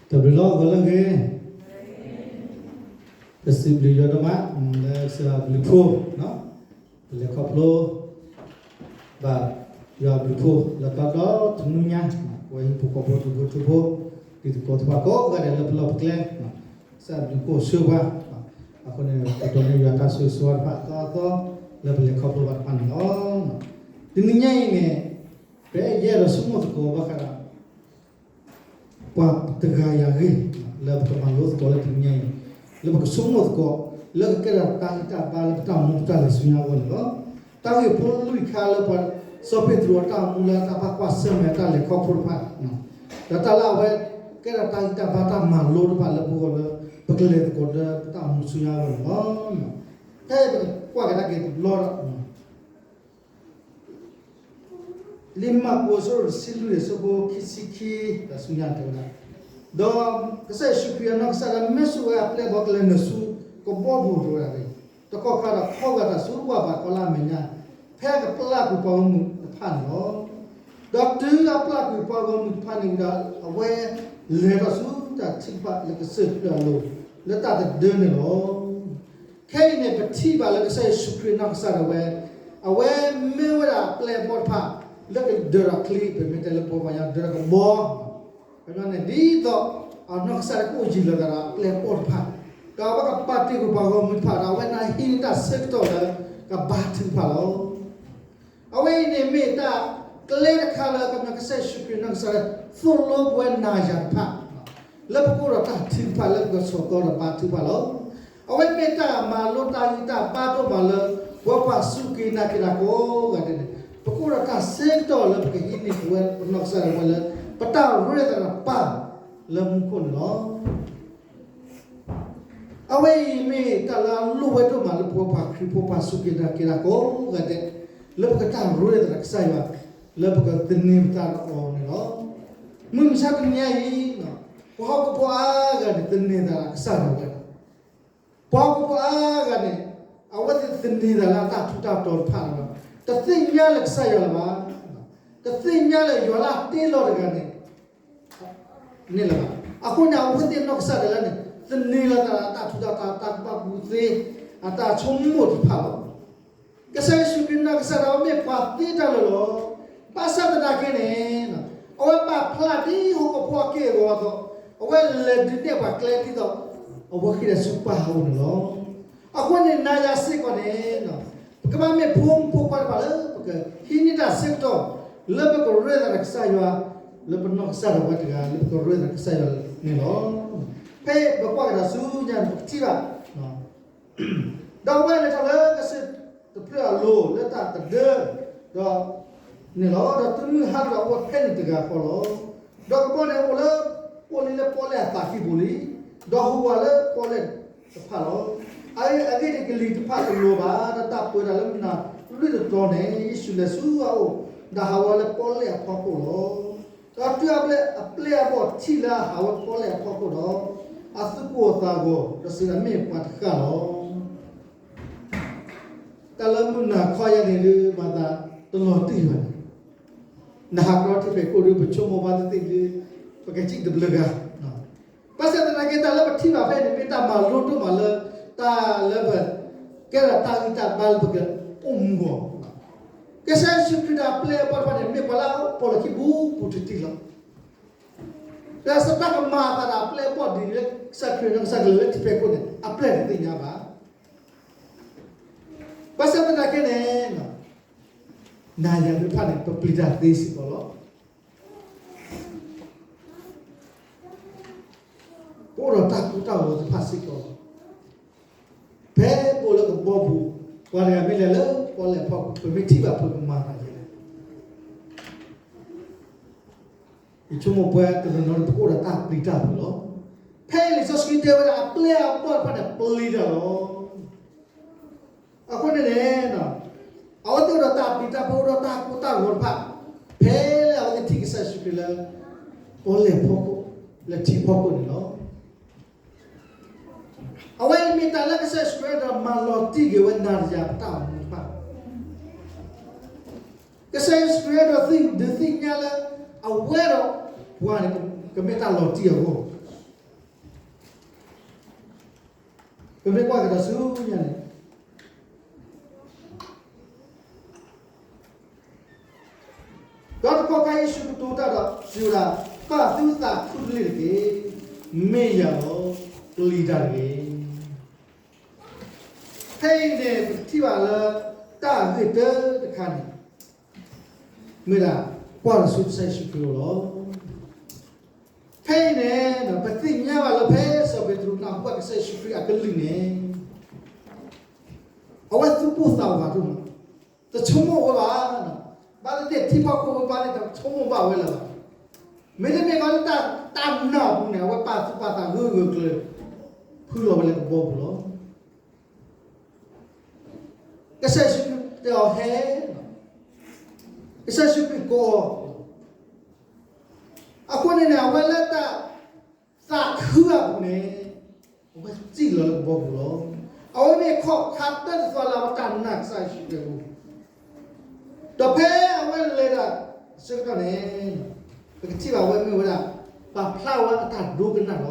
တၢ်ဘျုးလီၤ ဂီၤလၢအဂ့ၤ, ပစံးဘျုးယွၤဒိၣ်မး လၢကစၢ်ယွၤအဘျုးအဖှိၣ်, ပလဲၤခီဖျိ ဘၣ်ယွၤအဘျုးအဖှိၣ် လၢတၢ်ဒီတနွံညါ, ပဝဲဟံၣ်ဖိဃီဖိ တံၤဖိသကိးသ့ၣ်တဖၣ်ကိးဂၤဒဲးလၢပလီၢ်ပကျဲ, ကစၢ်ယွၤအဘျုးအဖှိၣ်ဆှၢပှၤ, အဃိန့ၣ် ပဒိးန့ၢ်ယွၤတၢ်ဆိၣ်ဂ့ၤဆိၣ်ဝါတဖၣ်အသီအသီ လၢပလဲၤခီဖျိဘၣ်တဖၣ်န့ၣ်လီၤ. တနွံညါအံၤန့ၣ် ပအဲၣ်ဒိးဆိကမိၣ်သကိးဘၣ်ဃးဒီး ပှၤတဂၤအံၤအဂ့ၢ် လၢပကမၤလိသကိးလၢတနွံညါအံၤ, လၢပကဆိကမိၣ်သကိး လၢကကဲထီၣ်တၢ်ဂံၢ်တၢ်ဘါလၢပတၢ်အိၣ်မူပတၢ်လဲၤဆူညါအဂီၢ်န့ၣ်လီၤ. တၢ်ဂ့ၢ်ဖိလွံၢ်ခါလၢပှၤ စီၤပ့းတရူးအတၢ်အိၣ်မူလၢတၢ်ဘၣ်ကွၢ်ဆၢၣ်မဲာ်တၢ်လဲၤခီဖျိတဖၣ်, ဒီးတၢ်လၢအဝဲ ကဲထီၣ်တၢ်ဂံၢ်တၢ်ဘါတၢ်မၤလိတဖၣ်လၢပဂီၢ်လၢ ပကလဲၤသကိးလၢပတၢ်အိၣ်မူဆူညါအဂီၢ်န့ၣ်လီၤ. တၢ်အံၤပကကွၢ်ကဒါက့ၤတဘျီဒီး လံာ်မၢ်ကူးအဆၢဒိၣ်တဆံလွံၢ်အဆၢဖိခံဆံခံ ဒီးဆူညါတဲဝဲဒၣ်, ဒီးကစၢ်ယ့ၣ်ၡူးခရံာ်အနီၢ်ကစၢ်ဒၣ် မ့ၢ်ဆိၣ်ဝဲအပျဲၢ်အဘီၣ်ကလဲၤနုာ်ဆူကဘီပူၤတဲဝဲဒၣ်, တကီၢ်ခါဒီးခီဂာ်တၢ်ဆူဝၢ်ဘးကီလၢအမဲာ်ညါ, ဖဲကပျၢ်ကွံာ်ပှၤဂီၢ်မုၢ်တဖၣ်န့ၣ်လီၤ. ဒီးတုၤအပျၢ်ကွံာ်ပှၤဂီၢ်မုၢ်တဖၣ်န့ၣ်ဝံၤဒီး အဝဲလဲၤထီၣ်ဆူတၢ်ထုကဖၣ်လၢကစၢၢ်ချၢအလိၤ လၢတၢ်တဒၢန့ၣ်လီၤ. ခဲအံၤန့ၣ် ပထံၣ်ဘၣ်လၢကစၢ်ယ့ၣ်ၡူးခရံာ်နီၢ်ကစၢ်ဒၣ်ဝဲ အဝဲမ့ၢ်ဝဲဒၣ်အပျဲၢ်အဘီၣ်တဖၣ် လၢကဒၢးဒီးချံ ပမ့ၢ်တဲလၢပှၤကညီဒၢးဒီးကဘီ န့ၣ် ဒ်သိးအနီၢ်ကစၢ်ဒၣ်ကအိၣ်ယံၤလီၤသးဒီးအပျဲၢ်အဘီၣ်တဖၣ်, ဒီးအဝဲကပာ်တ့ၢ်ကွံာ်ပှၤဂီၢ်မုၢ်တဖၣ်ဒီး အဝဲန့ၣ်ဟံးန့ၢ်တၢ်ဆၢကတီၢ်လၢကဘါထုကဖၣ်လီၤ. အဝဲအံၤန့ၣ်မ့ၢ်တၢ်ကျဲတခါလၢ ကညီကစၢ်ယ့ၣ်ၡူးခရံာ်နီၢ်ကစၢ်ဒၣ် သိၣ်လိပဝဲနၤယၤတဖၣ် လၢပကအိၣ်ဒီးတၢ်ထုကဖၣ်လၢပကဆီၣ်သီဒီးဘါထုကဖၣ်လီၤ. အဝဲမ့ၢ်တၢ်မၤလိတၢ်ဂံၢ်တၢ်ဘါဒိၣ်မးလၢ ပဝဲပှၤစူၢ်က့ၤနာ်က့ၤတၢ်ကိးဂၤဒဲးန့ၣ် ပကအိၣ်ဒီးတၢ်ဆၢကတီၢ်လၢပကဟံးန့ၢ်ပဝဲပနီၢ်ကစၢ်ဒၣ်ဝဲလၢ ပတၢ်ရ့သးတပၢ်လၢမူခိၣ်န့ၣ်လီၤ. အဝဲအံၤမ့ၢ်တၢ်လၢအလိၣ်ဝဲဒိၣ်မးလၢပဝဲပှၤခရံာ်ဖိပှၤစူၢ်က့ၤနာ်က့ၤတၢ်ကိးဂၤဒဲး လၢပကတၢ်ရ့သးဒီးကစၢ်ယွၤ လၢပကသန့ၤပသးဒီးအီၤန့ၣ်လီၤ. မုၢ်မဆါတနံၤညါအံၤ ပှၤဟီၣ်ခိၣ်ဖိအါဂၤန့ၣ် သန့ၤသးဒီးကစၢ်ယွၤဝဲဒၣ်, ပှၤဟီၣ်ခိၣ်ဖိအါဂၤန့ၣ် အဝဲသ့ၣ်သန့ၤသးလၢအတၢ်ထူးတၢ်တီၤတဖၣ်လီၤ. တသ့ၣ်ညါလၢကစၢ်ယွၤလၢၤဘၣ်, တသ့ၣ်ညါလၢယွၤလၢအတ့လီၤတဂၤန့ၣ် န့ၣ်လၢၤဘၣ်. အဃိန့ၣ် အဝဲသ့ၣ်နီၢ်ကစၢ်ဒၣ်လဲာ်န့ၣ် သန့ၤလီၤသးဒီးတၢ်ထူးတၢ်တီၤ တၢ်ကူၣ်ဘၣ်ကူၣ်သ့ အတၢ်ဆိကမိၣ်တဖၣ်လီၤ. ကစၢ်ယ့ၣ်ၡူးခရံာ်နီၢ်ကစၢ်ဒၣ်ဝဲမ့ၢ်ပှၤသ့တၢ်လၢာ်လီၤ. ဘၣ်ဆၣ်သနာ်က့န့ၣ် အဝဲပာ်ဖျါဒ်ဟီၣ်ခိၣ်ဖိအက့ၢ်အဂီၤအသိး အဝဲလဲၤဒုးနဲၣ်ပှၤကျဲဒ်သိး အဝဲဃ့တၢ်ဆူပၢ်အအိၣ်န့ၣ်လီၤ. အဃိန့ၣ် နၤယၤစ့ၢ်ကီးန့ၣ် ပကဘၣ်မ့ၢ်ဖိမုၣ်ဖိခွါတဖၣ်လၢ ပကဟံးန့ၢ်တၢ်ဆၢကတီၢ် လၢပကရ့သးဒီးကစၢ်ယွၤ လၢပနီၢ်ကစၢ်ဒၣ်ဝဲတဂၤ လၢပကရ့သးကစၢ်ယွၤန့ၣ်လီၤ. ဖဲပကွၢ်ကဒီးဆူညါန့ၣ် ပကထံၣ်ဘၣ် ဒီးအဝဲလဲၤထီၣ်လၢကစၢၢ်တဖျၢၣ်အလိၤ လၢတၢ်တဒၢ ဒီး န့ၣ်လီၤ. ဒီးတုၤမုၢ်ဟါဒီး အဝဲဖဲန့ၣ်တဂၤဃီလီၤ. ဒီးကဘီန့ၣ်အိၣ်လၢ အိၣ်လံလၢပီၣ်လဲၣ်အသးကံၢ်ပူၤလံ, ဒီးဟူးဝးလၢပီၣ်လဲၣ်တဖၣ်လီၤ. အဂ့ၢ်ဒ်အံၤ, ကလံၤတဖၣ်တလိၤဘၣ်, ဒီးတၢ်ပၢတၢ်လၢမုၢ်နၤလွံၢ်တတီၤန့ၣ် ယ့ၣ်ၡူးလဲၤဆူအအိၣ်, ဒီးဟးဝဲလၢပီၣ်လဲၣ်အဖီခိၣ်လီၤ. ဒီးတုၤအပျဲၢ်အဘီၣ်ထံၣ်လၢအဟးဝဲပီၣ်လဲၣ်အဖီခိၣ်ဒီး, အသူၣ်ကိၢ်အသးဂီၤ, ဒီးစံးဝဲဒၣ် မ့ၢ်ပှၤတဃၣ်လီၤ. တၢ်လၢမုၢ်နၤခီယဲန့ၣ်ဒုး မၤသးတလီၤတံၢ်ဘၣ်န့ၣ်, နဟးကျီထံဖဲးခိၣ်ဒီး ပဆိကမိၣ်ဘၣ်သ့ၣ်သ့ၣ်ဒီး ပကစံၣ်တဘျုးဂၤ. ဘၣ်ဆၣ်သနာ်က့ တၢ်လၢပထံၣ်ဘၣ်ဖဲန့ၣ် မ့ၢ်တၢ်မၤလိဒိၣ်မးလၢ တၢ်လၢပ ကဲထီၣ်တၢ်ဂံၢ်တၢ်ဘါလၢပကအိၣ်မူအဂီၢ်, ကစၢ်ယ့ၣ်ၡူးခရံာ်ဒီးအပျဲၢ်အဘီၣ်တဖၣ်န့ၣ် မ့ၢ်ပှၤလၢအအိၣ်ပိာ်လီၢ်ခံပူၤပူၤတံၢ်တံၢ်လီၤ. ဒီးစးတၢ်ကမၤအသးဒီးအပျဲၢ်အဘီၣ်ဒ်န့ၣ်လၢ ကစၢ်ခရံာ်နီၢ်ကစၢ်ကလဲၤလၢထံဖဲးခိၣ်န့ၣ် အပျဲၢ်တသ့ၣ်ညါဘၣ်. ဘၣ်ဆၣ်သနာ်က့န့ၣ် နၤယၤသ့ၣ်တဖၣ်န့ၣ် ပပျံၤတၢ်သ့စ့ၢ်ကီးလီၤ. ပအိၣ်ဒီးတၢ်ကိၢ်တၢ်ဂီၤသ့ၣ်တဖၣ်စ့ၢ်ကီးလီၤ. ဖဲပအိၣ်လၢကဘီပူၤ, ပှၤတဂၤမ့ၢ်လဲၤလၢပီၣ်လဲၣ်အဖီခိၣ် ပမ့ၢ်ထံၣ်ဘၣ် ပကမၤသးဒ်လဲၣ်. ယဆိကမိၣ်ပှၤတနီၤနီၤ ပကအိၣ်ဒီးတၢ်ပျံၤတၢ်ဖုးလီၤ. ဖဲလံာ်စီဆှံတဲဝဲဒၣ် အပျဲၢ်အဘီၣ်တဖၣ်န့ၣ် ပျံၤတၢ်လီၤ. အဃိန့ၣ်န့ၣ် အဝဲသ့ၣ်အိၣ်ဒီးတၢ်ပျံၤတၢ်ဖုး အိၣ်ဒီးတၢ်ကိၢ်တၢ်ဂီၤတဖၣ် ဖဲလၢအဝဲသ့ၣ်ထံၣ်ကစၢ်ယ့ၣ်ၡူးခရံာ်လၢ ပီၣ်လဲၣ်အဖီခိၣ် လၢထံဖီခိၣ်န့ၣ်လီၤ. အဝဲအံၤမ့ၢ်တၢ်လၢကစၢ်ယ့ၣ်ၡူးခရံာ်အဲၣ်ဒိးမၤလီၤတံၢ်က့ၤဝဲနၤယၤပတၢ်အိၣ်မူတဖၣ်. ကစၢ်ယ့ၣ်ၡူးခရံာ်အဲၣ်ဒိးဒုးသ့ၣ်ညါလၢ အဝဲဒီးပှၤန့ၣ် ကမ့ၢ်တၢ်လီၤတံၢ်အဂီၢ် ပမ့ၢ်ကွၢ်ကဒီးဆူညါန့ၣ်, ဒီးတကီၢ်ခါယ့ၣ်ၡူးကတိၤတၢ်ဒီးစံးဝဲဒၣ်, ပာ်သုသးခုတလ့ၢ်တက့ၢ်. မ့ၢ်ယၤလီၤ, ပျံၤတၢ်တဂ့ၤ. ဖဲအံၤန့ၣ် ပကထံၣ်ဘၣ်လၢ တၢ်အဂ့ၢ်တၢတခါန့ၣ် မ့ၢ်ဒၣ် ကွၢ်လီၤဆူကစၢ်ယ့ၣ်ၡူးခရံာ်အအိၣ်လီၤ. ဖဲအံၤန့ၣ် ပသ့ၣ်ညါဘၣ်လၢဖဲစီၤပ့းတရူး နၢ်ဟူဘၣ်ကစၢ်ယ့ၣ်ၡူးခရံာ်အကလုၢ်န့ၣ် အဝဲသူၣ်ပိၢ်သးဝးဒိၣ်မး, တဆိကမိၣ်ဝဲဘၣ်, ဘၣ်သ့ၣ်သ့ၣ်ထံဖီခိၣ်ဝဲဘၣ်န့ၣ် တဆိကမိၣ်ဘၣ်ဝဲလၢၤဘၣ်. မ့တမ့ၢ်ဘၣ်လၢတၢ်နာ်အပူၤန့ၣ် အဝဲပာ်သူၣ်ပာ်သးဂၢၢ်ဂၢၢ်ကျၢၤ ဖုလီၤဝဲလၢကဘီပူၤလီၤ. ကစၢ်ယ့ၣ်ၡူးတဲအီၤဟဲ, ကစၢ်ယ့ၣ်ၡူးခရံာ်ကိးအီၤ, အဃိန့ၣ်န့ၣ် အဝဲလၢတၢ်သးခုအပူၤန့ၣ် အဝဲစံၣ်လီၤလၢကဘီပူၤလီၤ. အဝဲမ့ၢ်ခီၣ်ခါတၢၢ်တသီလၢအဝဲတၢ်နာ်ကစၢ်ယ့ၣ်ၡူးခရံာ်အပူၤ ဒီးဖဲအဝဲလဲၤတၢ်ဆၢကတီၢ်န့ၣ် ပကထံၣ်ဘၣ်ဝဲမ့ၢ်ဝဲဒၣ် ပာ်ဖျါဝဲအတၢ်ဒိကနၣ်လီၤ.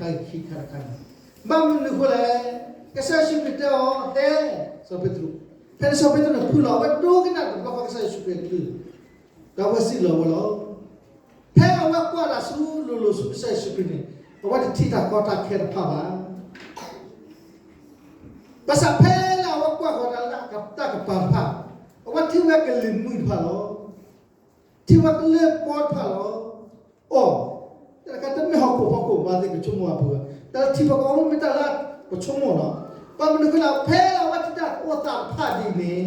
တၢ်ဂ့ၢ်ခံခါတခါန့ၣ် ဘၣ်မနုၤအဃိလဲၣ်, ကစၢ်ယ့ၣ်ၡူးခရံာ်တဲအီၤ ဟဲ, စီၤပ့းတရူး, ဖဲန့ၣ်စီၤပ့းတရူးန့ၣ်ဖုလီၤ, အဝဲဒိကနၣ်တဘျီဃီကစၢ်ယ့ၣ်ၡူးခရံာ်အကလုၢ်, ဒီးအဝဲစံၣ်လီၤဝဲလီၤ. ဖဲအဝဲကွၢ်တၢ်ဆူလိၤလိၤဆူကစၢ်ယ့ၣ်ၡူးခရံာ်န့ၣ် အဝဲတထံၣ်တၢ်ကီတၢ်ခဲတဖၣ်ဘၣ်. ဘၣ်ဆၣ်ဖဲလၢအဝဲကွၢ်ဃီၤတၢ်လၢတၢ်ကပၤတဖၣ်, အဝဲထံၣ်ဝဲကလံၤမုၢ်တဖၣ်လီၤ. ထံၣ်ဝဲကလံၤပီတဖၣ်လီၤ. အိၣ်, တၢ်တခါတမ့ၢ်ဟီၣ်ခိၣ်ဖီခိၣ်ဘၣ်သ့ၣ်ကဆိကမိၣ်အပူၤ, တၢ်ထံၣ်ဖီခိၣ်မ့ၢ်တၢ်လၢပဆိကမိၣ်လီၤ. ဘၣ်မနုၤအဃိလဲၣ်, ဖဲလၢအဝဲထံၣ်တၢ်အိၣ်သးတဖၣ်ဒ်န့ၣ်,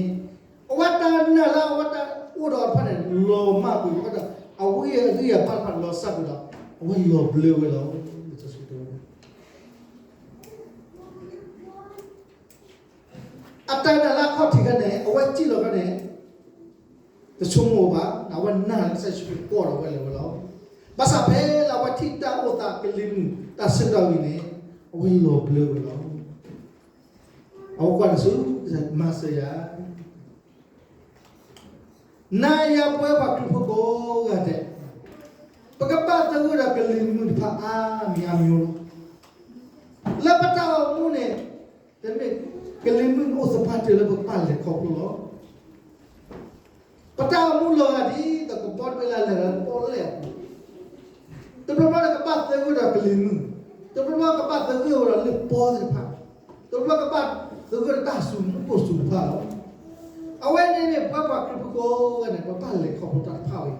အဝဲတၢ်နာ်လၢအဝဲတၢ်အိၣ်ဒီးတဖၣ်န့ၣ် လီၤမၢ်ကွံာ်ဝဲဒီး အဝဲအဂံၢ်အဘါတဖၣ်လီၤစၢ်ကွံာ်ဒီး အဝဲလီၤဘျၢဝဲလီၤ. အတၢ်နာ်လၢအခီၣ်ထံးခဲန့ၣ် အဝဲစံၣ်လီၤခဲန့ၣ် တဆိကမိၣ်ဘၣ်, အဝဲနာ်လၢကစၢ်ယ့ၣ်ၡူးခရံာ်ကိးဒီးအဝဲလဲၤဝဲလီၤ. ဘၣ်ဆၣ်ဖဲလၢအဝဲထံၣ်တၢ်အိၣ်သးကလံၤမုၢ်တၢ်ဆၢကတီၢ်ဝံၤန့ၣ် အဝဲလီၤဘျၢဝဲလီၤ. အဝဲကွၢ်တၢ်ဆူ မၤစၢၤယၤ နၤယၤပဝဲပှၤခရံာ်ဖိကိးဂၤဒဲး, ပကဘၣ်သဂၢၢ်ဒီးကလံၤမုၢ်တဖၣ်အါမံၤအါမံၤလီၤ. လၢပတၢ်အိၣ်မူန့ၣ် တမ့ၢ်ကလံၤမုၢ်န့ၣ်အိၣ်သပှၢ်တၢၢ်လၢပကဘၣ်လဲၤခီဖျိလီၤ. ပတၢ်အိၣ်မူလီၤဂာ်ဒ်သိးကဘီတဘ့ၣ်လၢလဲၤဒီးပီၣ်လဲၣ်အပူၤ, တဘျီဘျီန့ၣ်ကဘၣ်သဂၢၢ်ဒီးကလံၤမုၢ်, တဘျီဘျီကဘၣ်သဂၢၢ်ဝဲဒီးလၢပီသ့ၣ်တဖၣ်, တဘျီဘျီကဘၣ်သဂၢၢ်ဒီးတၢ်စူၤမူခိၣ်စူၤတဖၣ်လီၤ. အဝဲန့ၣ်န့ၣ် ပဝဲပှၤခရံာ်ဖိကိးဂၤန့ၣ် ပဘၣ်လဲၤခီဖျိတၢ်တဖၣ်ဝဲ,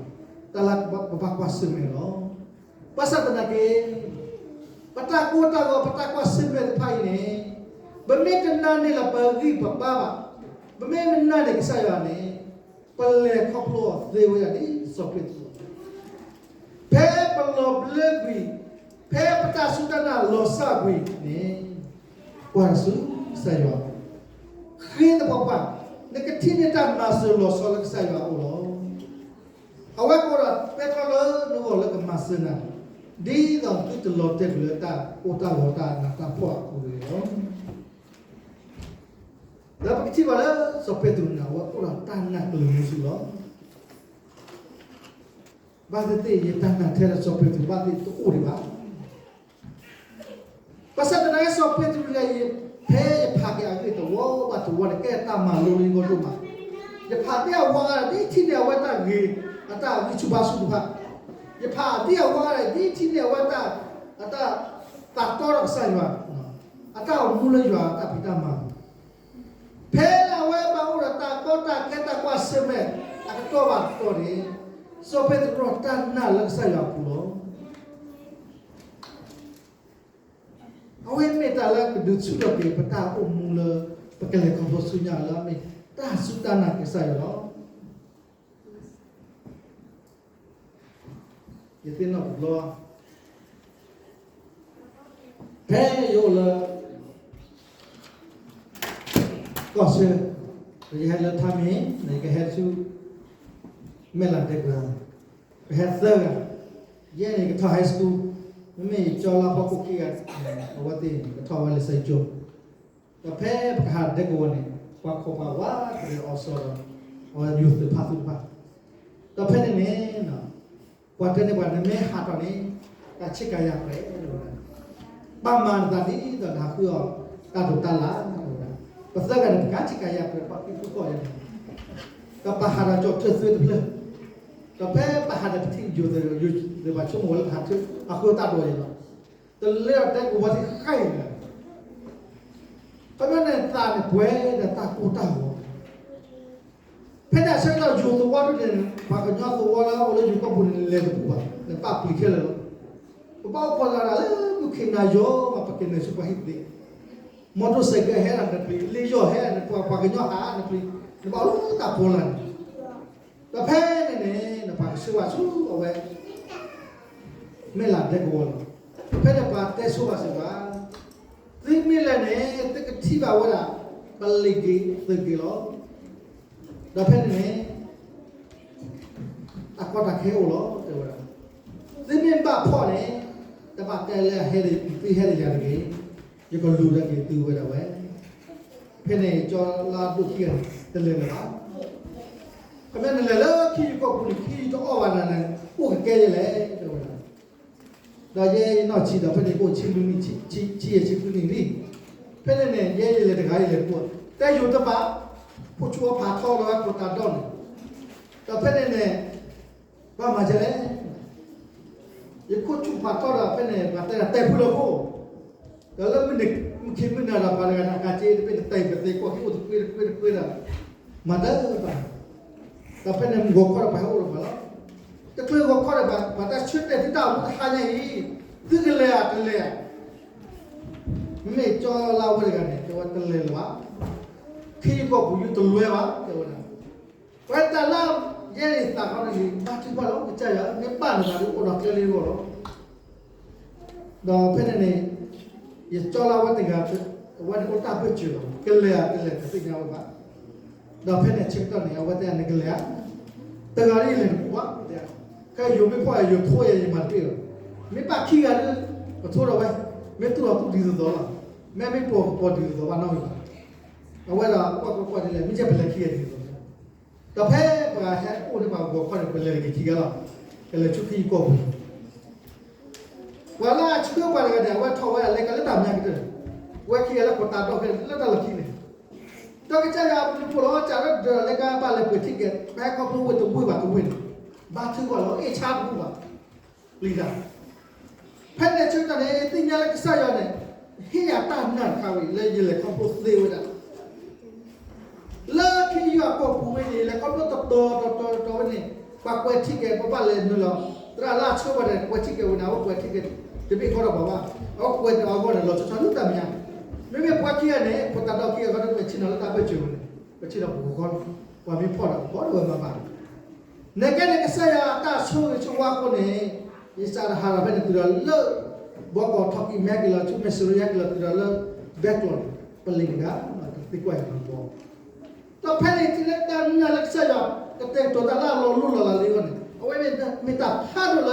တၢ်လၢပဘၣ်ကွၢ်ဆၢၣ်မဲာ်လီၤ. ဘၣ်ဆၣ်သနာ်က့ ပတၢ်ကိၢ်တၢ်ဂီၤ ပတၢ်ကွၢ်ဆၢၣ်မဲာ်တဖၣ်အံၤန့ၣ်, ပမ့ၢ်တနာ်န့ၢ်လၢပဂံၢ်ပဘါဘၣ်, ပမ့ၢ်မနာ်န့ၢ်ကစၢ်ယွၤန့ၣ်, ပလဲၤခီဖျိအီၤသ့ဝဲဒၣ်ဒ်စီၤပ့းတရူး, ဖဲပလီၤဘျၢကွံာ်, ဖဲပတၢ်စူၢ်တၢ်နာ်လီၤစၢ်ကွံာ်န့ၣ်, ကွၢ်ဆူကစၢ်ယွၤ, ဃ့သပှၢ်ပှၢ်, နကထံၣ်န့ၢ်တၢ်မၤစၢၤလီၤဆီလၢကစၢ်ယွၤအအိၣ်လီၤ. အဝဲကိးဒီးပဲတြီလၢနဂီၢ်လၢကမၤစၢၤနၤ, ဒ်သိးသုတလီၤတဲာ်ကွံာ်လၢတၢ်အိၣ်တၢ်ဂီၤတၢ်နးတၢ်ဖှီၣ်အပူၤတဂ့ၤလီၤ. ဒီးပကထံၣ်ဘၣ်လၢစီၤပ့းတရူးန့ၣ် အဝဲအိၣ်ဒီးတၢ်နာ်ကလံၤမုၢ်ဆူၣ်လီၤ. ဘၣ်သ့ၣ်သ့ၣ် ယတၢ်နာ်ထဲလၢစီၤပ့းတရူးဘၣ်သ့ၣ်တအိၣ်ဒံးဘၣ်. ဘၣ်ဆၣ်သနာ်က့စီၤပ့းတရူးန့ၣ် ဖဲယဖးက့ၤအဂ့ၢ်တဝီဘၣ်တဝီန့ၣ် ကဲတၢ်မၤလိလၢယဂီၢ်ဒိၣ်မး, ယဖးဒ်အဝဲဒၣ်ဒ်ထံၣ်န့ၢ်အဝဲတၢ်ဂ့ၤ, အတၢ်ဂံၢ်ဆူၣ်ဘါဆူၣ်တဖၣ်, ယဖးဒ်အဝဲဒၣ်ဒ်ထံၣ်န့ၢ်အဝဲတၢ်, အတၢ်သးတီဒီးကစၢ်ယွၤ, အတၢ်အိၣ်မူလၢယွၤအတၢ်ဖံးတၢ်မၤ ဖဲလၢအဝဲဘၣ်အိၣ်ဒီးတၢ်ကီတၢ်ခဲတၢ်ကွၢ်ဆၢၣ်မဲာ်အကတီၢ်ဘၣ်တတီၤန့ၣ်, စီၤပ့းတရူးတၢ်နာ်လၢကစၢ်ယွၤအပူၤလီၤ. အဝဲမ့ၢ်တၢ်လၢကဒုးဆူၣ်ထီၣ်က့ၤပတၢ်အိၣ်မူလၢ ပကလဲၤခီဖျိဆူညါလၢအမ့ၢ်တၢ်စူၢ်တၢ်နာ်ကစၢ်ယွၤလီၤ. ယသ့ၣ်နီၣ်တဘျီ ဖဲယအိၣ်လၢ ကီၢ်ဆၢ, ယဟဲလၢထါမ့ၢ် ယကဟဲဆူ မဲၢ်လးဒဲကဝီၤ, ပဟဲသၢဂၤ, ယဲန့ၣ်ကထီၣ် high school, မ့မ့ၢ်ယကၠီလါဖီခိၣ်ခံဂၤ, အဝဲသ့ၣ်န့ၣ် ကထီၣ်ဝဲလၢစဲကၠိ, ဒီးဖဲပကဟးဒဲကဝီၤန့ၣ် ပှၤခိးပှၤဝးတရံးအီၤစီဒီး အဝဲယိၤသုးဖးသူတဖၣ်, ဒီးဖဲန့ၣ်န့ၣ် ပှၤတဲန့ၢ်ပှၤ နမ့ၢ်ဟးထီၣ်န့ၣ် တၢ်ဆ့ကၤယၤပှဲၤဝဲဒၣ်, ဘၣ်မၤနသးဒ်သိးနဟးဃုအီၤ တၢ်ဒိးတၢ်လၢ်, ပသၢဂၤန့ၣ် ပကဆံးကယၤပှဲၤပှၤဖံဖုဖီၣ်ယၤန့ၣ်, ဒီးပဟးဒီးကၠီၣ်ထၢၣ်သွဲတဖျၢၣ်, ဒီးဖဲပဟးဒီးပထံၣ်ယိၤသး ယိၤသးဘၣ်ဆိကမိၣ်ဝဲလၢပဟးထၢၣ်အဃိတၢ်ဒိးယၤလီၤ, တလဲၤဒီးတဲကဝီၤသ့ၣ်ဃဲအံၤလီၤ, ခီဖျိန့ၣ်သးန့ၣ်ပှဲၤဒီးတၢ်ကိၢ်တၢ်ဂီၤ ဖဲန့ၣ်အဆၢကတီၢ်ယိၤသဝီဒၣ်န့ၣ် ပှၤကညီသဝီလၢအအိၣ်လၢယိၤကီၢ်ပူၤန့ၣ် လဲၤတပူၤဘၣ်, နပာ်ပျံၤခဲလၢာ်လီၤ, ပဘၣ်အိၣ်ခိးသးဒၣ်လၢမုၢ်ခ့နၤယိၤ ပကနဲၣ်ဆူပှၤဟံၣ်သ့ၣ်, မီၢ်တိၢ်စဲးကဲဟဲဒၣ်နပျံၤ, လ့ယီၢ်ဟဲဒၣ်နပျံၤ, ပှၤကညီဟးနပျံၤ, နဘၣ်အိၣ်လၢတၢ်ဖီလာ်န့ၣ်, ဒီးဖဲန့ၣ်န့ၣ် နပှၤကဆှၢဝဲဆူအဝဲ မဲၢ်လးဒဲကဝီၤလီၤ, ဖဲန့ၣ်ပှၤတဲဆိဘၣ်စ့ၢ်ကီး, သုမ့ၢ်လဲၤန့ၣ် သုကထံၣ်ဘၣ်ဝဲဒၣ် ပလ့ၤက့ၤသုးက့ၤလီၤ, ဒီးဖဲန့ၣ်န့ၣ် တၢ်ကီတၢ်ခဲအိၣ်လီၤ တဲဝဲဒၣ်, သုမ့ၢ်ဘၣ်ဖီၣ်န့ၣ် တဘၣ်တဲလၢအဟဲ သုဟဲဒီးယၤတဂ့ၤ, ယကလူၤဒီးက့ၤသုဝဲဒၣ်ဝဲ, ဖဲန့ၣ်ကၠီလါဒိၣ်ခံဂၤန့ၣ် တလဲၤလၢၤဘၣ်, ခီဖျိနလဲၤလၢခ့ယုၢ်ကီၢ်ပူၤန့ၣ် ခ့ယုၢ်တအီၣ်ဘၣ်နၤန့ၣ် အိၣ်ကကဲယဲလဲၣ် တဲဝဲဒၣ်, ဒီးယဲယနီၢ်ဆံးဒီးဖဲန့ၣ်အိၣ်ဆံနွံနံၣ်, ဆံယဲၢ်ဆံဃုနံၣ်လံ, ဖဲန့ၣ်န့ၣ် ယဲယလဲၤတဂၤယလဲၤတပူၤ, တဲယိၤတဘၣ်, ဖိဆူၣ်အီၣ်ဖးထီလီၤဝဲခိၣ်တၢ်ဒီၣ်န့ၣ်, ဒီးဖဲန့ၣ်န့ၣ် ဘၣ်မၤဒ်လဲၣ်, ယခိၣ်ဆူၣ်ဖးထီဒီးဖဲန့ၣ် ပှၤတဲဒၣ်တဲဖုလၢခိၣ်, ဒီးလၢမုၢ်နံၤမုၢ်ခ့မုၢ်နၤဒီး ပှၤတဂၤန့ၣ် အကးက့တဘ့ၣ်တတဲပသ့ကွၢ်က့အိၣ်တကွ့တကွ့တကွ့ဒီး မၤတၢ်ဘၣ်, ဒီးဖဲန့ၣ်ဂီၤခီဒီးပှၤဟဲအိၣ်လၢၤဘၣ်လီၤ, တချုးဂီၤခီဒီး ပှၤတၢ်ဆၢတဲာ်သုတၢ်အိၣ်မူတဟါညါအံၤ, သုကလဲၤဧါတလဲၤဧါ, မ့မ့ၢ်ကၠီလါဝဲတဂၤန့ၣ် တဲဝဲတလဲၤလၢၤဘၣ်, ခ့ယုၢ်ကီၢ်ပူၤယုၢ်တလဲၤဘၣ် တဲဝဲဒၣ်, ပှၤတၢ်လၢယဲန့ၣ်သးခီန့ၣ် ဘါထုကဖၣ်လီၤ ကစၢ်ယွၤ မ့ၢ်ဘၣ်နသးဒ်အိၣ်ဒီးကျဲလၢယဂီၢ်လီၤ, ဒီးဖဲန့ၣ်န့ၣ် ယကၠီလါဝဲတဂၤ အဝဲန့ၣ်အိၣ်တၢ်ဘၢၣ်စၢၤလီၤ ကလဲၤဧါတလဲၤတသ့ၣ်ညါဝဲဘၣ်, ဒီးဖဲန့ၣ်ဆၢကတီၢ်န့ၣ် အဝဲတဲနကလဲၤဧါ, တဂၤလၢယလဲၤတပူၤဘၣ်, ခဲယိၤမ့ၢ်ဖီၣ်ယိၤထိယဲယမၤတဘၣ်ဘၣ်, မ့ၢ်ဘၣ်ခံဂၤဒီး ပထိဒီးဝဲ, မ့ၢ်သူၣ်လီၤသူၣ်ဒ်သိးသိးလီၤ, မ့ၢ်မ့ၢ်ပိာ်ကပီၤဒ်သိးသိးဘၣ်နီတမံၤဘၣ်, အဝဲဒီးကွၢ်ကွၢ်ကွၢ်ဒ်လဲၣ် မ့ၢ်ကဲပလဲၤခံဂၤဒ်သိးသိး ဒီးဖဲပှၤဟဲအိၣ်န့ၢ်ပှၤဂီၤခီန့ၣ် ပလဲၤတက့ၤခံဂၤလီၤ, ကလဲၤဆူခ့ယုၢ်ကီၢ်ပူၤ, ပှၤလၢအဆှၢပှၤတဂၤန့ၣ် အဝဲထီၣ်ဝဲအလဲကလဲတၢ်မၤကတၢၢ်, ဝဲခံဂၤလၢခိၣ်တၢ်ဒီၣ်ခဲလၢာ်လၢတၢ်လီၢ်ခံန့ၣ်, ဒီးကစၢ်ယွၤအဘျုးအဖှိၣ်လီၤ စးထီၣ်ဒီးလဲကဘၣ်လဲၤပှဲၤထံက့ၤ ပဟဲခီဖျိဝ့ၢ်တဝ့ၢ်ဘၣ်တဝ့ၢ်န့ၣ်, ဘါထုကဖၣ်လီၤ အ့ၣ်ဆါတပူၤဘၣ်, ပျံၤတၢ် ဖဲန့ၣ်ဆၢကတီၢ်န့ၣ် သ့ၣ်ညါလၢကစၢ်ယွၤန့ၣ် ဟ့ၣ်ယၤတၢ်နာ်တခါဝဲအံၤ လၢယလဲၤခီဖျိသ့ဝဲဒၣ် လၢခ့ယုၢ်အကီၢ်ပူၤဝဲန့ၣ် ယလဲၤခီဖျိတတီၤတတီၤတတီၤဝဲန့ၣ် ပှၤကွဲးထံက့ၤ ပဘၣ်လဲၤနုာ်လီၤ သရၣ်လၢအဆှၢပှၤန့ၣ် ကွဲးထံက့ၤဝဲန့ၣ် အဝဲကွဲးထံက့ၤ တဘ့ၣ်ဃီဒီးပှၤဘၣ် အဝဲကွဲးတၢ်အဂီၢ်န့ၣ် လီၤဆီဆီလၢတၢ်မဲာ်ညါ မ့မ့ၢ်ပှၤခံဂၤန့ၣ် ပတၢ်ဒီးခံဂၤဃီဒီး ပဆ့ၣ်နီၤလၢတၢ်ဘၢၣ်စၢၤဝဲန့ၣ် ပဆ့ၣ်နီၤပကီၢ် ပှၤမ့ၢ်ဖီၣ်ဒီးကီၢ်ဒီးဝဲမၤဘၣ် နကဲန့ၣ် ကစၢ်ယွၤအတၢ်ဆိၣ်ဂ့ၤဆိၣ်ဝါအဃိန့ၣ် ယစးထီၣ်ဟးဒီးဖဲန့ၣ်တုၤဒီးလၢ ဘီကီၢ်ထီၣ်ကံၢ်မဲက့ၤလီၤ ဆူမဲၣ်စရီယါက့ၤလီၤတုၤဒီးလၢ ဘဲကျိၤန့ၣ် ပလံၤတဂၤ တသံကွၢ်ယၤနီတဘျီ ဒီးဖဲန့ၣ်တုၤလၢတၢ်နာ်လၢကစၢ်ယွၤ ကတဲာ်ကတီၤတၢ်လၢအလီၤလိၣ်လီၤလးလၢယဂီၢ်န့ၣ် အဝဲမ့ၢ်တၢ်ဖးဒိၣ်လၢ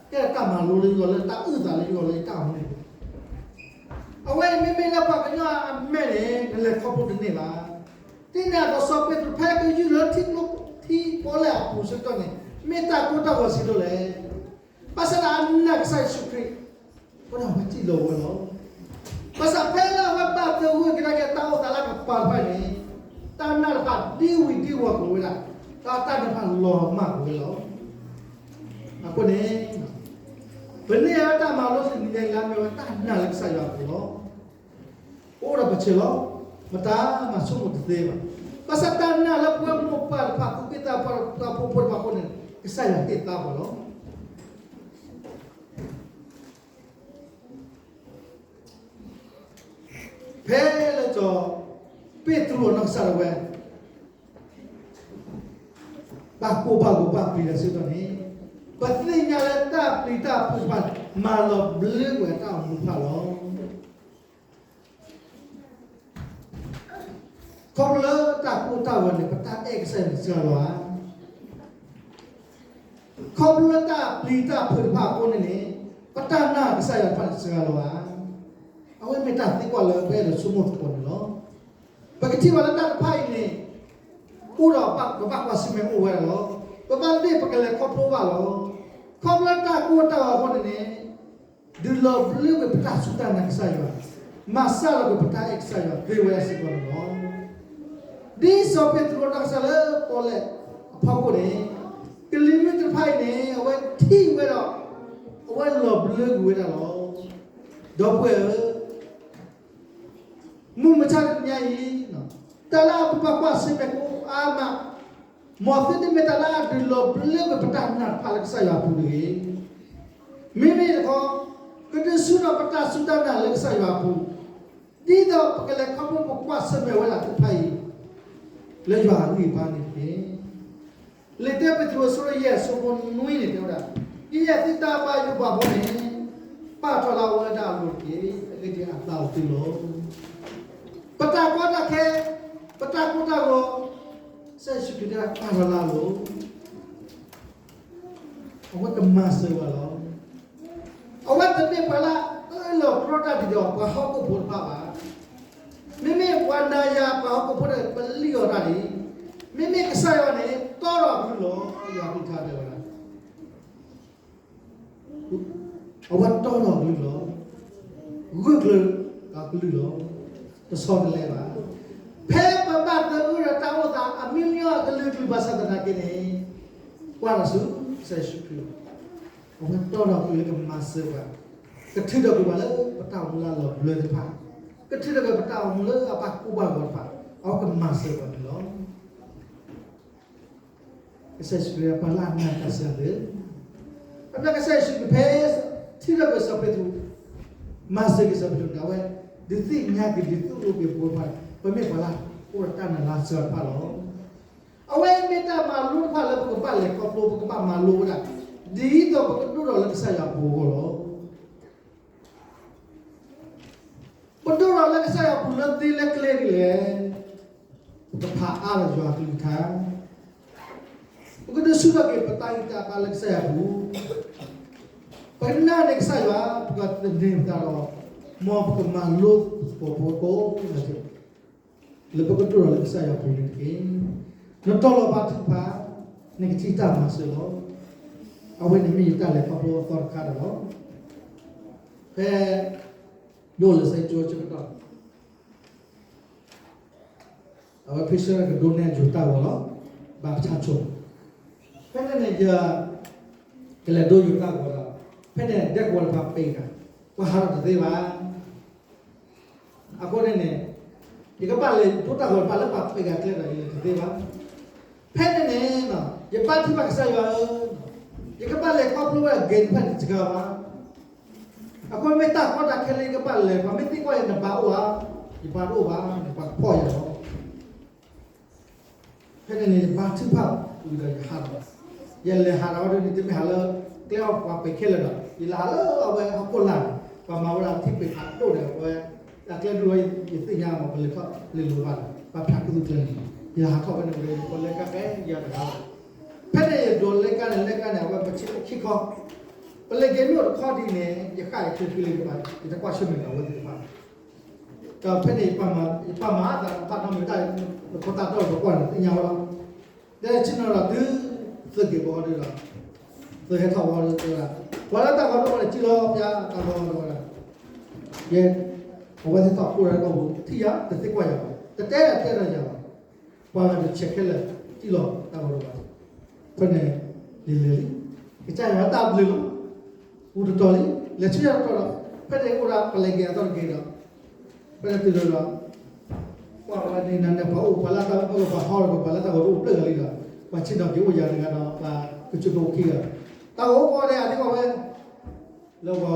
ကဲတၢ်မၤလိလၢယဂီၢ်လၢတၢ်အုၣ်သးလၢယဂီၢ်လၢယတၢ်အိၣ်မူန့ၣ် အဝဲမ့မ့ၢ်လၢပှၤကညီအမဲာ်န့ၣ် နလဲၤခီဖျိတန့ၢ်ဘၣ်. သ့ၣ်ညါဒီးစီၤပ့းတရူး ဖဲကယူၢ်လၢထံကျိထံပီလၢအပူၤဆၢကတီၢ်န့ၣ် မ့ၢ်တၢ်ကိၢ်တၢ်ဂီၤဆံးဒိၣ်လဲၣ်. ဘၣ်ဆၣ်ဒီးအနာ်ကစၢ်ယ့ၣ်ၡူးခရံာ် အဃိဒီးအဝဲစံးလီၤဝဲလီၤ. ဘၣ်ဆၣ်ဖဲလၢအဝဲဘၣ်သဂၢၢ်ကဒါက့ၤတၢ်အိၣ်သးလၢအကပၤတဖၣ်န့ၣ် တၢ်နာ်တဖၣ်ဒ့ဝံၤဒ့ဝီၤကွံာ်ဝဲဒၣ်, ဒီးတၢ်နာ်တဖၣ်လီၤမၢ်ကွံာ်ဝဲလီၤ. အဃိန့ၣ် ပန့ၢ်ဝဲတၢ်မၤလိလၢနံၤညါအံၤလၢအမ့ၢ်ဝဲတၢ်နာ်လၢကစၢ်ယွၤအပူၤလီၤ. ပအိၣ်ဒီးပဆၢလီၤ. ပတၢ်မၤဆိကမိၣ်တသ့ဘၣ်. ဘၣ်ဆၣ်တၢ်နာ်လၢပဝဲမိၢ်ပၢ်တဖၣ် သူၣ်က့သးပှၢ်တဖၣ် ဖိဖိတဖၣ်အဃိန့ၣ် ကစၢ်ယွၤဟ့ၣ်သါပှၤလီၤ. ဖဲလၢစီၤပ့းတရူးအနီၢ်ကစၢ်ဒၣ်ဝဲ ဘၣ်ကိၢ်ဘၣ်ဂီၤဘၣ်ပျံၤတၢ်ဆၢကတီၢ်န့ၣ် ပသ့ၣ်ညါလၢတၢ်ပျံၤတၢ်ဖုးတဖၣ် မၤလီၤဘျၢကွံာ်တၢ်အိၣ်မူတဖၣ်လီၤ. ခီဖျိလၢတၢ်ကိၢ်တၢ်ဂီၤန့ၣ် ပတၢ်အဲၣ်ကစၢ်ယွၤန့ၣ်စှၤလီၤဧါ. ခီဖျိလၢတၢ်ပျံၤတၢ်ဖုးတဖၣ်အဃိန့ၣ်န့ၣ် ပတၢ်နာ်ကစၢ်ယွၤတဖၣ်န့ၣ်စှၤလီၤဧါ. အဝဲမ့ၢ်တၢ်သံကွၢ်လၢပအဲၣ်ဒိးဆိကမိၣ်သကိးန့ၣ်လီၤ. ပကထံၣ်ဘၣ်လၢတၢ်တဖၣ်အံၤန့ၣ် အိၣ်ဒီးပဘၣ်ကွၢ်ဆၢၣ်မဲာ်အိၣ်ဝဲဒၣ်လီၤ. ပဘၣ်သ့ၣ်ပကလဲၤခီဖျိဘၣ်လီၤ. ခီဖျိလၢတၢ်ကိၢ်တၢ်ဂီၤအဃိန့ၣ်န့ၣ် ဒုးလီၤဘျၢကွံာ်ပတၢ်စူၢ်တၢ်နာ်ကစၢ်ယွၤ မၤစှၤလီၤက့ၤပတၢ်အဲၣ်ကစၢ်ယွၤသ့ဝဲဒၣ်စ့ၢ်ကီးန့ၣ်လီၤ. ဒ်စီၤပ့းတရူးအနီၢ်ကစၢ်လၢပီၣ်လဲၣ်အဖီခိၣ်န့ၣ်, ကလံၤမုၢ်တဖၣ်အံၤန့ၣ် အဝဲထံၣ်ဝဲဒီး အဝဲလီၤဘျၢကွံာ်ဝဲဒၣ်လီၤ. ဒီပုၢ်ဝဲၢ်ဧၢ, မုၢ်မဆါတနံၤညါအံၤ, တၢ်လၢအပဘၣ်ကွၢ်ဆၢၣ်မဲာ်ကိးအါမး, မ်သုတမ့ၢ်တၢ်လၢအဒုးလီၤဘျၢကွံာ်ပတၢ်နာ်တဖၣ်လၢကစၢ်ယွၤအပူၤတဂ့ၤ. မ့မ့ၢ်တခီ, ကဒုးဆူၣ်ထီၣ်ပတၢ်စူၢ်တၢ်နာ်လၢကစၢ်ယွၤအပူၤ, ဒ်သိးပကလဲၤခီဖျိပကွၢ်ဆၢၣ်မဲာ်ဝဲဒၣ်သ့ၣ်တဖၣ်အံၤ လၢယွၤအဂံၢ်အဘါန့ၣ်တက့ၢ်. လံာ်တၢပ့းတရူးအဆၢဒိၣ်ယဲၢ်အဆၢဖိနွံန့ၣ်တဲဝဲဒၣ်, ဒ်ယဲၢ်သုတၢ်ဘၣ်ယိၣ်ဘၣ်ဘီန့ၣ်, ပာ်ထီၣ်လၢအဝဲဒၣ်အလိၤတက့ၢ်. အဂ့ၢ်ဒ်အံၤ, အသးအိၣ်သုလီၤ. ပတၢ်ကီတၢ်ခဲ, ပတၢ်ကိၢ်တၢ်ဂီၤ, ကစၢ်ယ့ၣ်ၡူးခရံာ်တဲပာ်ထီၣ်လၢအလိၤ, အဝဲကမၤစၢၤပှၤလီၤ. အဝဲတမ့ၢ်ပှၤလၢအအၢၣ်လီၤကြီတၢ်ဒ်သိး ပှၤဟီၣ်ခိၣ်ဖိတဖၣ်ဘၣ်. မ့မ့ၢ်ပှၤနၤယၤ ပှၤဟီၣ်ခိၣ်ဖိန့ၣ် ပလံၣ်အီၤတၢ်န့ၣ်, မ့မ့ၢ်ကစၢ်ယွၤန့ၣ် တီထီၣ်အကလုၢ်လီၤ. ယွၤကလုၢ်ကထါတဲဝဲဒၣ်, အဝဲတီထီၣ်အကလုၢ်လီၤ. ဂၢၢ်ကျၢၤအကလုၢ်လီၤ. တဆီတလဲဘၣ်. ဖဲပဘၣ်သဂၢၢ်ဒီးတၢ်အိၣ်သးအမံၤမံၤအကလုာ်ကလုာ်ဘၣ်ဆၣ်သနာ်က့န့ၣ်, ကွၢ်ထီၣ်ဆူကစၢ်ယ့ၣ်ၡူးခရံာ်, အဝဲတီထီၣ်ကလုၢ်လၢကမၤစၢၤပှၤ, ကထုးထီၣ်ကွံာ်ပှၤလၢပတၢ်အိၣ်မူလၢအလီၤဘျၢသ့ၣ်တဖၣ်, ကထုးထီၣ်ကွံာ်ပတၢ်အိၣ်မူလၢအဘၣ်ကိၢ်ဘၣ်ဂီၤတဖၣ်, အဝဲကမၤစၢၤပှၤန့ၣ်လီၤ. ကစၢ်ယ့ၣ်ၡူးခရံာ်ပှၤလၢအနာ်တၢ်စှၤသ့ၣ်, အမ့ၢ်ကစၢ်ယ့ၣ်ၡူးခရံာ်ဖဲ ထံၣ်ထီၣ်က့ၤစီၤပ့းတရူး, မၤစၢၤက့ၤစီၤပ့းတရူးန့ၣ် အဝဲ ဒုးသ့ၣ်ညါက့ၤဒုးသ့ၣ်ညါက့ၤပဝဲတဖၣ်န့ၣ် ပမ့ၢ်ပှၤလၢအအိၣ်ဒီးတၢ်နာ်လၢအစှၤတဖၣ်လီၤ. အဝဲမ့ၢ်တၢ်မၤလိတဖၣ်လၢပကဘၣ်လဲၤခီဖျိ ပကဘၣ်မၤလိဝဲဒၣ်, ဒ်သိးပကဒိၣ်ထီၣ်လၢကစၢ်ယွၤအပူၤအဂီၢ်လီၤ. ပဒိၣ်ထီၣ်လၢကစၢ်ယွၤအပူၤလၢသ့လၢကျဲဒ်လဲၣ်. ပကဖးအါထီၣ်ယွၤအကလုၢ်ကထါ, ပကဒုးဆူၣ်ထီၣ်က့ၤပတၢ်ဂံၢ်တၢ်ဘါလၢကစၢ်ယွၤအပူၤ, ပကနာ်န့ၢ်ကစၢ်ယွၤ, ပကသန့ၤပသးဒီး မ်ပကမၤလိသကိးပဝဲကိးဂၤဒဲး လၢပကဒိၣ်ထီၣ်လၢကစၢ်ယွၤအပူၤန့ၣ်တက့ၢ်. နတီၤလီၤဘါထုကဖၣ်, နကထံၣ်တၢ်မၤစၢၤလီၤ. အဝဲန့ၣ်မ့ၢ်ယတၢ်လဲၤခီဖျိအသီတခါဒီးလီၤ. ဖဲ ယအိၣ်လၢစဲကၠိဆၢကတီၢ် အဝဲဖ့ဆၢကဒိးန့ၢ်ယိၤတၢ်ဂီၤလီၤ, ဘၣ်ဆါဆိ. ဖဲန့ၣ်န့ၣ် ယ ကလဲၤဒိယိၤတၢ်ဂီၤဒီး ဖဲန့ၣ် ဒဲကဝီၤတဖၣ်ပံးဂၤ, ပှၤဟးထီၣ်တသ့ဘၣ်. အဃိန့ၣ်န့ၣ် ယကဘၣ်လဲၤဒိတၢ်ဂီၤတဖၣ်လၢပှၤပံးဂၤကျဲဒီး ယလဲၤတသ့ဘၣ်. ဖဲန့ၣ်န့ၣ် ယဘါထုကဖၣ်ကစၢ်ယွၤဧၢ, ယကဘၣ်လဲၤခီဖျိဝဲဒၣ်ဂ့ၤတဖၣ်န့ၣ်တဂၤဘၣ်. အဃိမ့ၢ်တၢ်ကီတၢ်ခဲလၢယကဘၣ်လဲၤ ပှၤမ့ၢ်သံကွၢ်ယၤ နဘၣ်အိၣ်ဧါ, ယဘၣ်တအိၣ်ဘၣ်, နပှၤကဖီၣ်ယၤလီၤ. ဖဲန့ၣ်န့ၣ် ယဘါထုကဖၣ်ဝံၤဒီးယဟးထီၣ်, ယလဲၤဟးထီၣ်ဝဲဒၣ်န့ၣ် တမ့ၢ်ဟးလၢ ကျဲအီၣ်ပှၤပံးခဲလၢာ်ဒီး ယလဲၤဟးလၢအဝဲဟီၣ်ခိၣ်လာ်န့ၣ် ပှၤမၤဝဲဒၣ်ထံပံးဖးဒိၣ်ဒီး အဝဲ အကျဲဒုးဝဲ ယသ့ၣ်ညါမး ပလဲၤထီၣ်လဲၤလီၤဘၣ်ဒီး ပှၤဖးခူသူၣ်ကျဲန့ၣ် ယဟးထီၣ်ဝဲန့ၣ်ဝဲ ပလဲၤကါဖဲယၤတဂၤလီၤ. ဖဲန့ၣ်ယဒိးလဲၤကါန့ၣ် လဲၤကါန့ၣ် အဝဲပဆ့ခံခီ ပလဲၤက့ၤမ့ၢ်အိၣ်တခီဒ်န့ၣ် ယဃၣ်ယချ့ဖံလၢယဘၣ် ယတကွၢ်ဆၢၣ်မဲာ်ဒီးအဝဲသ့ၣ်တဖၣ် ဒီးဖဲန့ၣ် ယပာ်မၤအသးဘၣ်နီတမံၤတၢ် နဖိသၣ်တီၢ်ပကွၢ်န့ၣ်သ့ၣ်ညါဝဲလီၤ. ဒီးဆ့ၣ်နီၤဒီးတုၤ သုးက့ၤဘီဒီး သုးဟဲထီၣ်ဝဲဒီး ပှၤလၢတၢ်ဂီၤဒိၣ်ဝဲန့ၣ် စံၣ်လီၤပျၢ်တၢ်ဂီၤဒိၣ်ဝဲဒၣ် ယဲ အဝဲသ့ၣ်ထီၣ်အိၣ်ဒီးတၢ်ဂီၤ ထံၣ်ယၤ တသ့ကွၢ်ယၤဘၣ် တတဲတၢ်တဲဒီးယၤဘၣ်. ပှၤဂၤတဆဲးခဲလၢာ် စံၣ်လီၤတၢ်ဂီၤဒိၣ်ဝဲ ဖဲန့ၣ် ယလဲၤလံ ကစၢ်ယွၤတၢ်ဘျုးလီၤ. အိၣ်တတီၤလံ လဲၤဆူညါတတီၤဒီး ဖဲန့ၣ်အိၣ်ဒၣ်ပလဲၤက့ၤအသီတက့ၢ်ဒီး ဖဲန့ၣ်တုၤလီၤဒီး ကွၢ်ဝဲန့ၣ်နၤန့ၣ် ပှၤအိၣ်ပှၤလၢတၢ်အိၣ်ပှၤဟီဒီး ပှၤလၢတၢ်ဂီၤတအိၣ်ဖျၢၣ်ဂၤလံဒီး ပှၤဆ့ၣ်နီၤက့ၤအိၣ်ယၤတဂၤဒီး ပှၤကစၢၢ်ကအိၣ်ခံဂၤ တၢ်ဂီၤအိၣ်ဃီဒီး အသံကွၢ်ဝဲ လၢပှၤဝဲက့ၤအပှၤဆၢ တၢ်ဂီၤအိၣ် တၢ်ဂီၤအိၣ်ကွၢ်ဒ်န့ၣ် လဲၤအီၤ ဒီးဖဲန့ၣ် လဲၤပူၤသၢတီၤဝံၤဝဲဒီး ယကဘၣ်လဲၤဆူပှၤဒိတၢ်ဂီၤအလီၢ်န့ၣ် ပှၤဟဲလီၤတဲယၤ တၢ်စူၤတူၢ်ဃိန့ၣ် ပှၤတဒိတၢ်ဂီၤဘၣ်. အခီတခါအံၤ ဆိကမိၣ်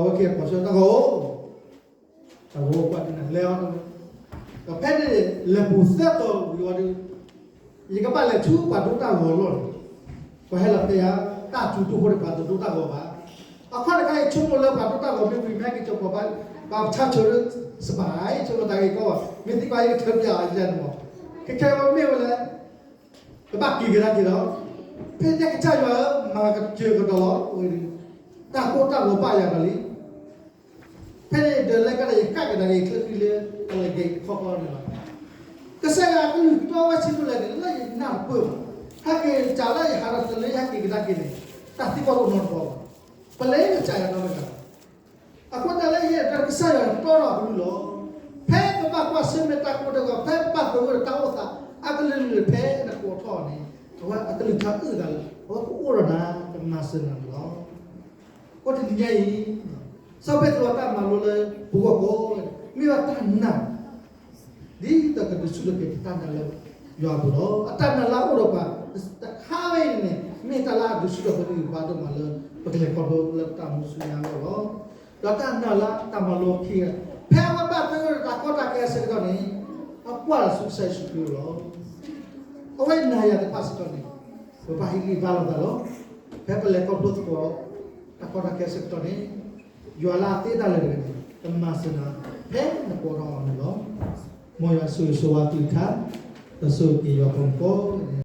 လၢပှၤဒိတၢ်ဂီၤမ့ၢ်ဝံၤ မ့ၢ်ဟဲက့ၤကၠီၤပှၤဘၣ် ပှၤဆါဆိးလၢ စပၤ ဆိကမိၣ်တၢ်ဂ့ၢ်ကီဘၣ် မ့ၢ်သံကွၢ်အံၤကထၢပျၢ်အီၤယဲန့ၣ်မး ခဲခဲဝဲမ့ၢ်ဝဲလဲၣ် ကဘၣ်က့ၤကဒါက့ၤဒီး ဖဲန့ၣ်ကစၢ်ယွၤဧၢ မၤကစၢၤကဒီးလီၤဝဲဒီး တၢ်ကိၢ်တၢ်ဂီၤဘၣ်ယၤဒီးလံ ဖဲန့ၣ်ဒီးလဲၤကါဒီး ယဃၣ်ကဒါက့ၤချၢဃံလၢ ပလဲၤက့ၤခီခီန့ၣ်လီၤ. ကစၢ်ယွၤကလုၢ်တီဝဲဆံးဒိၣ်လဲၣ်န့ၣ် လၢယနၢ်တပၢၢ်ဘၣ်. ဟဲက့ၤတၢ်လၢယဟးဒီးတလၢယဟဲက့ၤကဒါက့ၤန့ၣ် တၢ်သံကွၢ်တအိၣ်နီတဘျီဘၣ်. ပလဲၤကစၢ်ယွၤနီတဂၤဘၣ်. အဃိတၢ်လၢယအဲၣ်ဒိးကစၢ်ယွၤတီထီၣ်အကလုၢ်လီၤ. ဖဲပဘၣ်ကွၢ်ဆၢၣ်မဲာ်တၢ်ကိၢ်တၢ်ဂီၤ, ဖဲပဘၣ်သဂၢၢ်ဒီးတၢ်အိၣ်သးအကလုာ်ကလုာ်, ဖဲနကိးထီၣ်အီၤန့ၣ်, အဝဲအကလုၢ်ကထါအုၣ်သးလၢ အဝဲကအိၣ်ဒီးနၤ, ကမၤစၢၤနၤန့ၣ်လီၤ. အဃိတနံၤညါအံၤ, စီၤပ့းတရူးအတၢ်မၤလိလၢပဂီၢ်ကိး, မ့ၢ်ဝဲတၢ်နာ် ဒ်သိးကဒုးဆူၣ်ထီၣ်က့ၤပတၢ်နာ်လၢယွၤအပူၤလီၤ. အတၢ်နာ်လၢအအိၣ်ဒီးပှၤတခါဝဲအံၤန့ၣ် မ့ၢ်တၢ်လၢအဒုးဆူၣ်ထီၣ်ပဂံၢ်ပဘါဒိၣ်မးလၢ ပကလဲၤခီဖျိလၢပတၢ်မူဆူညါအဂီၢ်လီၤ. ဒီးတၢ်နာ်လၢတၢ်မၤလိခံဂၤ, ဖဲအဝဲဘၣ်သဂၢၢ်ဒီးတၢ်ကီတၢ်ခဲအဆၢကတီၢ်န့ၣ်, အကွၢ်လီၤဆူကစၢ်ယ့ၣ်ၡူးခရံာ်အအိၣ်လီၤ. အဝဲနာ်ယွၤသ့ၣ်တဖၣ်စ့ၢ်ကီးန့ၣ်, ပဘၣ်ဟ့ၣ်ဂံၢ်ဘါလိာ်သးလီၤ. ဖဲပလဲၤခီဖျိသကိး တၢ်ကီတၢ်ခဲအဆၢကတီၢ်န့ၣ်, ယွၤလၢအသ့တၢ်လၢာ်တဂၤန့ၣ် ကမၤစၢၤနၤ ဖဲနကိးထီၣ်အီၤန့ၣ်လီၤ. မ်ယွၤဆိၣ်ဂ့ၤဆိၣ်ဝါသုတခါ, ဒီးဆိၣ်ဂ့ၤက့ၤယွၤပှၤမုၣ်ကိးဂၤဒဲး